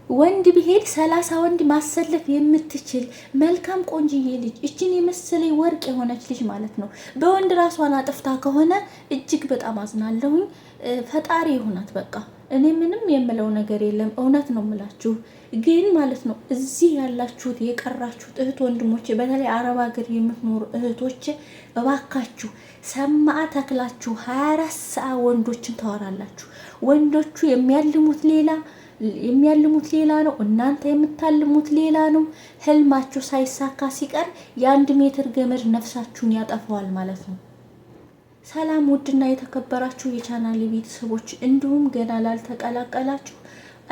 ወንድ ቢሄድ 30 ወንድ ማሰለፍ የምትችል መልካም ቆንጅዬ ልጅ፣ እችን የመሰለ ወርቅ የሆነች ልጅ ማለት ነው። በወንድ ራሷን አጥፍታ ከሆነ እጅግ በጣም አዝናለሁኝ። ፈጣሪ ይሁናት በቃ። እኔ ምንም የምለው ነገር የለም። እውነት ነው የምላችሁ። ግን ማለት ነው እዚህ ያላችሁት የቀራችሁት እህት ወንድሞቼ፣ በተለይ አረብ ሀገር የምትኖሩ እህቶች እባካችሁ ሰማአ ተክላችሁ 24 ሰዓት ወንዶችን ታወራላችሁ። ወንዶቹ የሚያልሙት ሌላ ነው፣ እናንተ የምታልሙት ሌላ ነው። ህልማችሁ ሳይሳካ ሲቀር የ1 ሜትር ገመድ ነፍሳችሁን ያጠፋዋል ማለት ነው። ሰላም ውድና የተከበራችሁ የቻናል ቤተሰቦች እንዲሁም ገና ላልተቀላቀላችሁ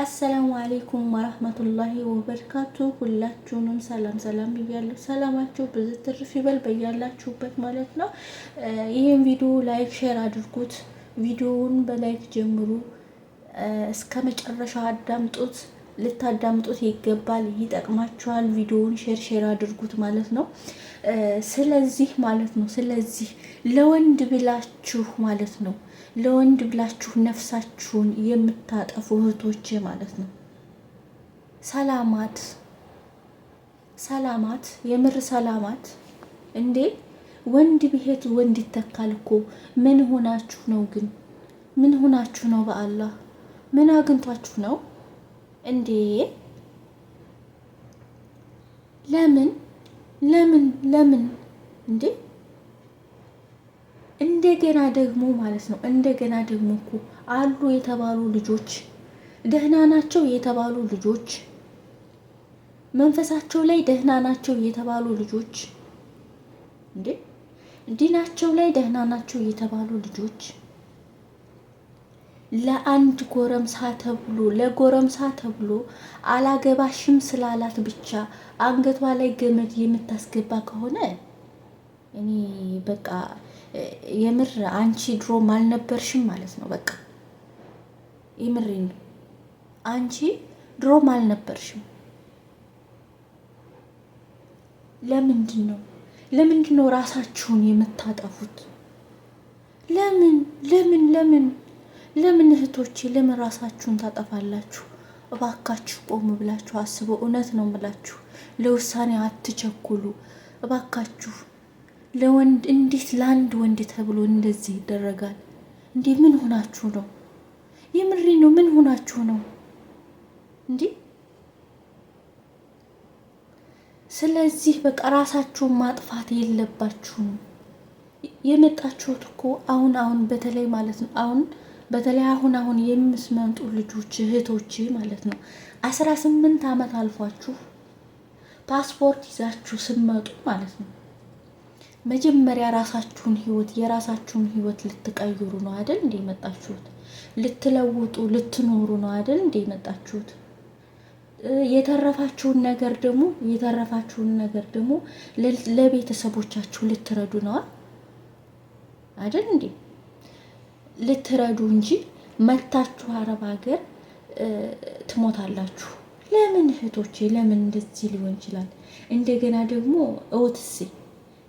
አሰላሙ አሌይኩም ወረህመቱላሂ ወበረካቱ። ሁላችሁንም ሰላም ሰላም ብያለሁ። ሰላማችሁ ብዙ ትርፍ ይበል በያላችሁበት ማለት ነው። ይህን ቪዲዮ like፣ share አድርጉት። ቪዲዮውን በ like ጀምሩ፣ እስከ መጨረሻው አዳምጡት። ልታዳምጡት ይገባል፣ ይጠቅማችኋል። ቪዲዮውን share share አድርጉት ማለት ነው። ስለዚህ ማለት ነው ስለዚህ ለወንድ ብላችሁ ማለት ነው ለወንድ ብላችሁ ነፍሳችሁን የምታጠፉ እህቶቼ ማለት ነው። ሰላማት ሰላማት፣ የምር ሰላማት እንዴ! ወንድ ቢሄድ ወንድ ይተካል እኮ። ምን ሆናችሁ ነው ግን? ምን ሆናችሁ ነው? በአላህ ምን አግኝቷችሁ ነው እንዴ? ለምን ለምን ለምን እንዴ? እንደገና ደግሞ ማለት ነው እንደገና ደግሞ እኮ አሉ የተባሉ ልጆች፣ ደህና ናቸው የተባሉ ልጆች፣ መንፈሳቸው ላይ ደህና ናቸው የተባሉ ልጆች፣ እንዴ ዲናቸው ላይ ደህና ናቸው የተባሉ ልጆች ለአንድ ጎረምሳ ተብሎ፣ ለጎረምሳ ተብሎ አላገባሽም ስላላት ብቻ አንገቷ ላይ ገመድ የምታስገባ ከሆነ እኔ በቃ የምር አንቺ ድሮም አልነበርሽም ማለት ነው። በቃ የምሬን ነው። አንቺ ድሮም አልነበርሽም። ለምንድን ነው ራሳችሁን የምታጠፉት? ለምን ለምን ለምን ለምን እህቶቼ ለምን ራሳችሁን ታጠፋላችሁ? እባካችሁ ቆም ብላችሁ አስቡ። እውነት ነው የምላችሁ፣ ለውሳኔ አትቸኩሉ እባካችሁ። ለወንድ እንዴት ለአንድ ወንድ ተብሎ እንደዚህ ይደረጋል እንዴ? ምን ሆናችሁ ነው? የምሬ ነው። ምን ሆናችሁ ነው እንዴ? ስለዚህ በቃ ራሳችሁን ማጥፋት የለባችሁም። የመጣችሁት እኮ አሁን አሁን በተለይ ማለት ነው አሁን በተለይ አሁን አሁን የምትመጡ ልጆች እህቶች ማለት ነው 18 ዓመት አልፏችሁ ፓስፖርት ይዛችሁ ስትመጡ ማለት ነው መጀመሪያ ራሳችሁን ህይወት የራሳችሁን ህይወት ልትቀይሩ ነው አይደል እንዴ የመጣችሁት? ልትለውጡ ልትኖሩ ነው አይደል እንዴ የመጣችሁት? የተረፋችሁን ነገር ደግሞ ለቤተሰቦቻችሁ ልትረዱ ነዋ አይደል እንዴ? ልትረዱ እንጂ መታችሁ አረብ ሀገር ትሞታላችሁ። ለምን እህቶቼ፣ ለምን እንደዚህ ሊሆን ይችላል? እንደገና ደግሞ እውትሴ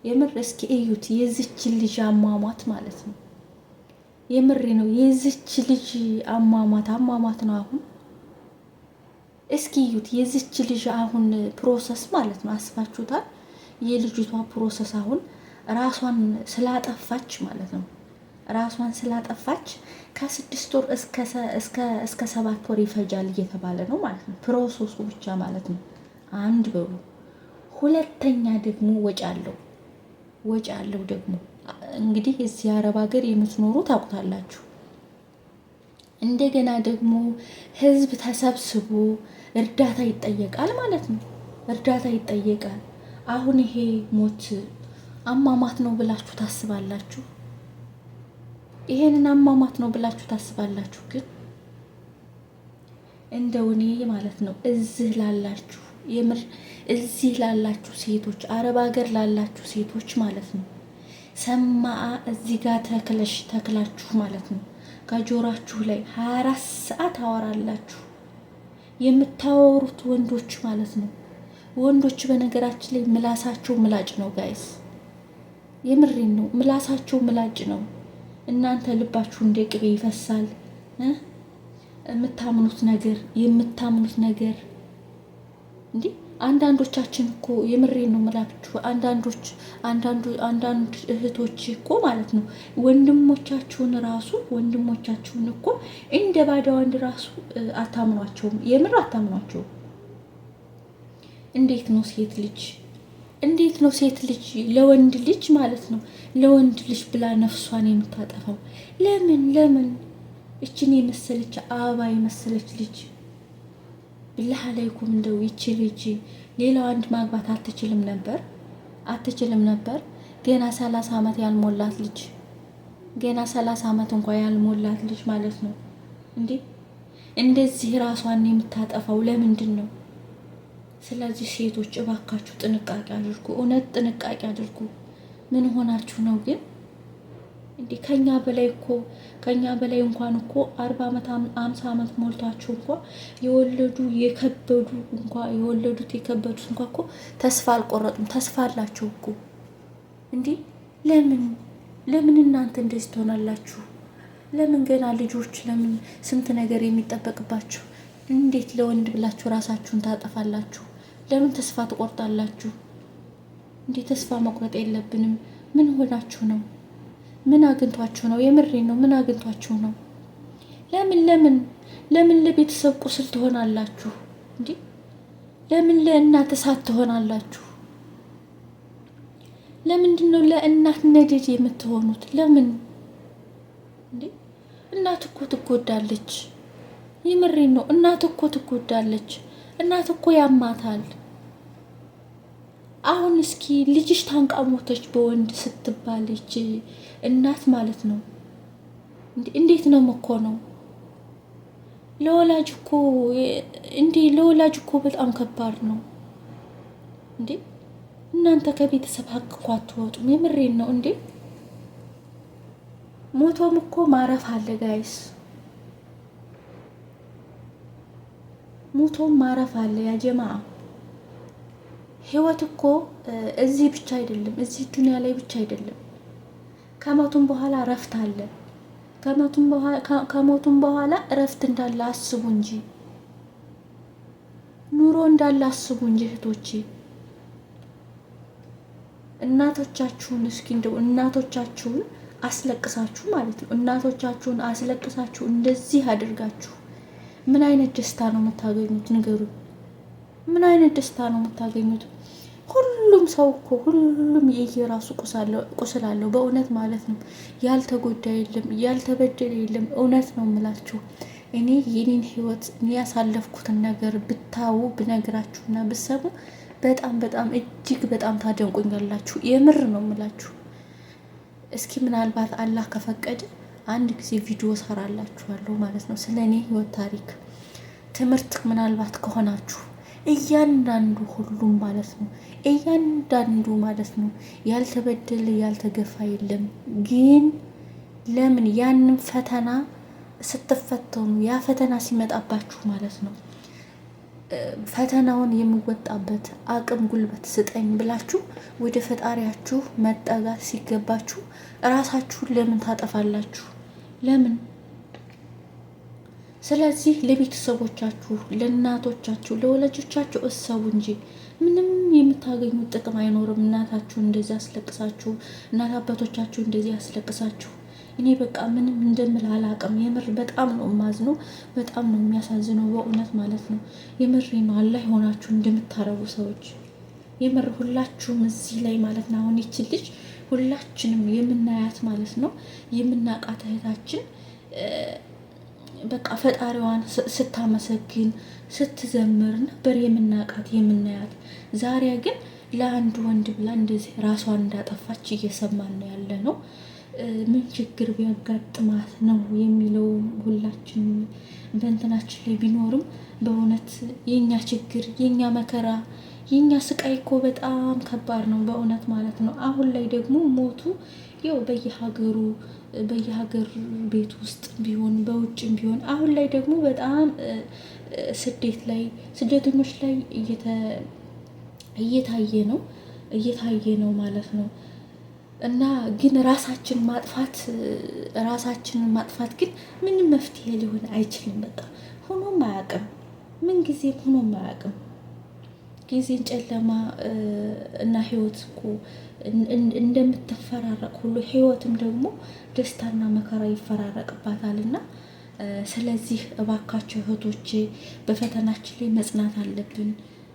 የምር እስኪ እዩት የዚች ልጅ አሟሟት ማለት ነው። የምሬ ነው። የዚች ልጅ አሟሟት አሟሟት ነው። አሁን እስኪ እዩት የዚች ልጅ አሁን process ማለት ነው። አስባችሁታል? የልጅቷ process አሁን ራሷን ስላጠፋች ማለት ነው። ራሷን ስላጠፋች ከ6 ወር እስከ 7 ወር ይፈጃል እየተባለ ነው ማለት ነው። Process ኡ ብቻ ማለት ነው። አንድ በሉ። ሁለተኛ ደግሞ ወጪ አለው፣ ወጪ አለው ደግሞ። እንግዲህ እዚህ አረብ ሀገር የምትኖሩ ታውቁታላችሁ። እንደገና ደግሞ ህዝብ ተሰብስቦ እርዳታ ይጠየቃል ማለት ነው። እርዳታ ይጠየቃል። አሁን ይሄ ሞት አሟሟት ነው ብላችሁ ታስባላችሁ? ይሄንን አሟሟት ነው ብላችሁ ታስባላችሁ? ግን እንደው እኔ ማለት ነው እዚህ ላላችሁ፣ የምር እዚህ ላላችሁ ሴቶች፣ አረብ ሀገር ላላችሁ ሴቶች ማለት ነው ሰማአ እዚህ ጋር ተክለሽ ተክላችሁ ማለት ነው ከጆራችሁ ላይ 24 ሰዓት አወራላችሁ የምታወሩት ወንዶች ማለት ነው። ወንዶች በነገራችን ላይ ምላሳቸው ምላጭ ነው guys፣ የምሬን ነው። ምላሳቸው ምላጭ ነው። እናንተ ልባችሁ እንደ ቅቤ ይፈሳል። የምታምኑት ነገር የምታምኑት ነገር እንዲህ አንዳንዶቻችን እኮ የምሬን ነው የምላችሁ። አንዳንዶች አንዳንድ እህቶች እኮ ማለት ነው ወንድሞቻችሁን ራሱ ወንድሞቻችሁን እኮ እንደ ባዳ ወንድ ራሱ አታምኗቸውም። የምር አታምኗቸውም። እንዴት ነው ሴት ልጅ እንዴት ነው ሴት ልጅ ለወንድ ልጅ ማለት ነው ለወንድ ልጅ ብላ ነፍሷን የምታጠፋው? ለምን ለምን? እችን የመሰለች አበባ የመሰለች ልጅ ብላህ አለይኩም እንደው ይቺ ልጅ ሌላ ወንድ ማግባት አትችልም ነበር? አትችልም ነበር። ገና 30 ዓመት ያልሞላት ልጅ፣ ገና 30 ዓመት እንኳ ያልሞላት ልጅ ማለት ነው እንዴ! እንደዚህ ራሷን የምታጠፋው ለምንድን ነው? ስለዚህ ሴቶች እባካችሁ ጥንቃቄ አድርጉ። እውነት ጥንቃቄ አድርጉ። ምን ሆናችሁ ነው ግን? እንዴ ከኛ በላይ እኮ፣ ከኛ በላይ እንኳን እኮ 40 ዓመት 50 ዓመት ሞልቷቸው እንኳ የወለዱ የከበዱ እንኳ፣ የወለዱት የከበዱት እንኳ እኮ ተስፋ አልቆረጡም። ተስፋ አላቸው እኮ። እንዴ ለምን ለምን እናንተ እንደዚህ ትሆናላችሁ? ለምን ገና ልጆች፣ ለምን ስንት ነገር የሚጠበቅባችሁ፣ እንዴት ለወንድ ብላችሁ ራሳችሁን ታጠፋላችሁ? ለምን ተስፋ ትቆርጣላችሁ? እንዴ ተስፋ መቁረጥ የለብንም። ምን ሆናችሁ ነው? ምን አግኝቷችሁ ነው? የምሬን ነው። ምን አግኝቷችሁ ነው? ለምን ለምን ለምን ለቤተሰብ ቁስል ትሆናላችሁ? እንዴ ለምን ለእናት እሳት ትሆናላችሁ? ለምንድን ነው ለእናት ነደድ የምትሆኑት? ለምን እንዴ? እናት እኮ ትጎዳለች። የምሬን ነው። እናት እኮ ትጎዳለች። እናት እኮ ያማታል። አሁን እስኪ ልጅሽ ታንቃ ሞተች በወንድ ስትባለች እናት ማለት ነው እንዴት ነው እኮ ነው ለወላጅ እኮ እንዴ፣ ለወላጅ እኮ በጣም ከባድ ነው እንዴ። እናንተ ከቤተሰብ ሀቅ እኮ አትወጡም። የምሬን ነው እንዴ። ሞቶም እኮ ማረፍ አለ guys፣ ሞቶም ማረፍ አለ ያ ጀማ። ህይወት እኮ እዚህ ብቻ አይደለም፣ እዚህ ዱንያ ላይ ብቻ አይደለም። ከሞቱም በኋላ እረፍት አለ። ከሞቱም በኋላ እረፍት እንዳለ አስቡ እንጂ፣ ኑሮ እንዳለ አስቡ እንጂ እህቶቼ። እናቶቻችሁን እስኪ እንደው እናቶቻችሁን አስለቅሳችሁ ማለት ነው፣ እናቶቻችሁን አስለቅሳችሁ እንደዚህ አድርጋችሁ ምን አይነት ደስታ ነው የምታገኙት? ንገሩኝ። ምን አይነት ደስታ ነው የምታገኙት? ሁሉም ሰው እኮ ሁሉም የየራሱ ቁስል አለው። በእውነት ማለት ነው። ያልተጎዳ የለም፣ ያልተበደለ የለም። እውነት ነው የምላችሁ። እኔ የኔን ህይወት እኔ ያሳለፍኩትን ነገር ብታዩ፣ ብነግራችሁና ብሰሙ በጣም በጣም እጅግ በጣም ታደንቁኛላችሁ። የምር ነው የምላችሁ። እስኪ ምናልባት አላህ ከፈቀደ አንድ ጊዜ ቪዲዮ ሰራላችኋለሁ ማለት ነው፣ ስለ እኔ ህይወት ታሪክ ትምህርት ምናልባት ከሆናችሁ። እያንዳንዱ ሁሉም ማለት ነው፣ እያንዳንዱ ማለት ነው፣ ያልተበደለ ያልተገፋ የለም። ግን ለምን ያንን ፈተና ስትፈተኑ፣ ያ ፈተና ሲመጣባችሁ ማለት ነው፣ ፈተናውን የምወጣበት አቅም ጉልበት ስጠኝ ብላችሁ ወደ ፈጣሪያችሁ መጠጋት ሲገባችሁ እራሳችሁን ለምን ታጠፋላችሁ? ለምን? ስለዚህ ለቤተሰቦቻችሁ፣ ለእናቶቻችሁ፣ ለወላጆቻችሁ እሰቡ እንጂ ምንም የምታገኙት ጥቅም አይኖርም። እናታችሁ እንደዚህ አስለቅሳችሁ፣ እናት አባቶቻችሁ እንደዚህ አስለቅሳችሁ፣ እኔ በቃ ምንም እንደምል አላውቅም። የምር በጣም ነው የማዝነው፣ በጣም ነው የሚያሳዝነው በእውነት ማለት ነው። የምሬ ነው። አላህ የሆናችሁ እንደምታረጉ ሰዎች የምር ሁላችሁም እዚህ ላይ ማለት ነው። አሁን ይችን ልጅ ሁላችንም የምናያት ማለት ነው፣ የምናውቃት እህታችን በቃ ፈጣሪዋን ስታመሰግን ስትዘምር ነበር የምናውቃት የምናያት። ዛሬ ግን ለአንድ ወንድ ብላ እንደዚህ ራሷን እንዳጠፋች እየሰማን ነው ያለ ነው። ምን ችግር ቢያጋጥማት ነው የሚለው ሁላችን በእንትናችን ላይ ቢኖርም፣ በእውነት የኛ ችግር፣ የኛ መከራ፣ የኛ ስቃይ እኮ በጣም ከባድ ነው በእውነት ማለት ነው። አሁን ላይ ደግሞ ሞቱ ያው በየሀገሩ፣ በየሀገር ቤት ውስጥ ቢሆን በውጭም ቢሆን፣ አሁን ላይ ደግሞ በጣም ስደት ላይ፣ ስደተኞች ላይ እየታየ ነው፣ እየታየ ነው ማለት ነው። እና ግን ራሳችንን ማጥፋት ግን ምንም መፍትሄ ሊሆን አይችልም። በቃ ሆኖም አያውቅም፣ ምን ጊዜም ሆኖም አያውቅም። ጊዜን ጨለማ እና ህይወት እኮ እንደምትፈራረቅ ሁሉ ህይወትም ደግሞ ደስታና መከራ ይፈራረቅባታል። እና ስለዚህ እባካችሁ እህቶቼ በፈተናችን ላይ መጽናት አለብን።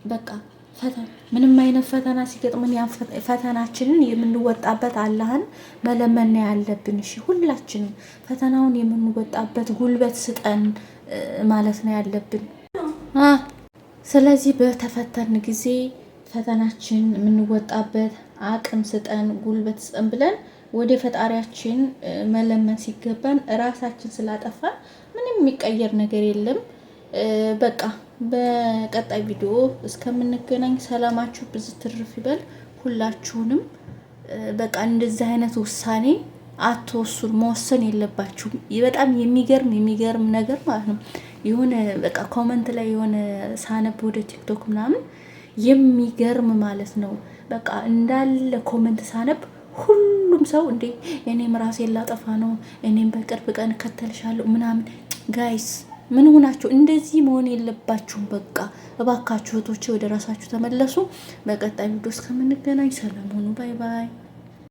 በቃ ፈተና፣ ምንም አይነት ፈተና ሲገጥመን ያን ፈተናችንን የምንወጣበት አላህን መለመን ያለብን። እሺ፣ ሁላችንም ፈተናውን የምንወጣበት ጉልበት ስጠን ማለት ነው ያለብን። ስለዚህ በተፈተን ጊዜ ፈተናችን የምንወጣበት አቅም ስጠን፣ ጉልበት ስጠን ብለን ወደ ፈጣሪያችን መለመን ሲገባን እራሳችን ስላጠፋን ምንም የሚቀየር ነገር የለም። በቃ በቀጣይ ቪዲዮ እስከምንገናኝ ሰላማችሁ ብዙ ትርፍ ይበል። ሁላችሁንም በቃ እንደዚህ አይነት ውሳኔ አትወስኑ፣ መወሰን የለባችሁም። በጣም የሚገርም የሚገርም ነገር ማለት ነው። የሆነ በቃ comment ላይ የሆነ ሳነብ ወደ ቲክቶክ ምናምን የሚገርም ማለት ነው። በቃ እንዳለ comment ሳነብ ሁሉም ሰው እንዴ እኔም ራሴን ላጠፋ ነው፣ እኔም በቅርብ ቀን እከተልሻለሁ ምናምን። Guys፣ ምን ሆናችሁ? እንደዚህ መሆን የለባችሁም። በቃ እባካችሁ እህቶቼ ወደ ራሳችሁ ተመለሱ። በቀጣይ ቪዲዮ እስከምንገናኝ ሰላም ሁኑ። Bye bye።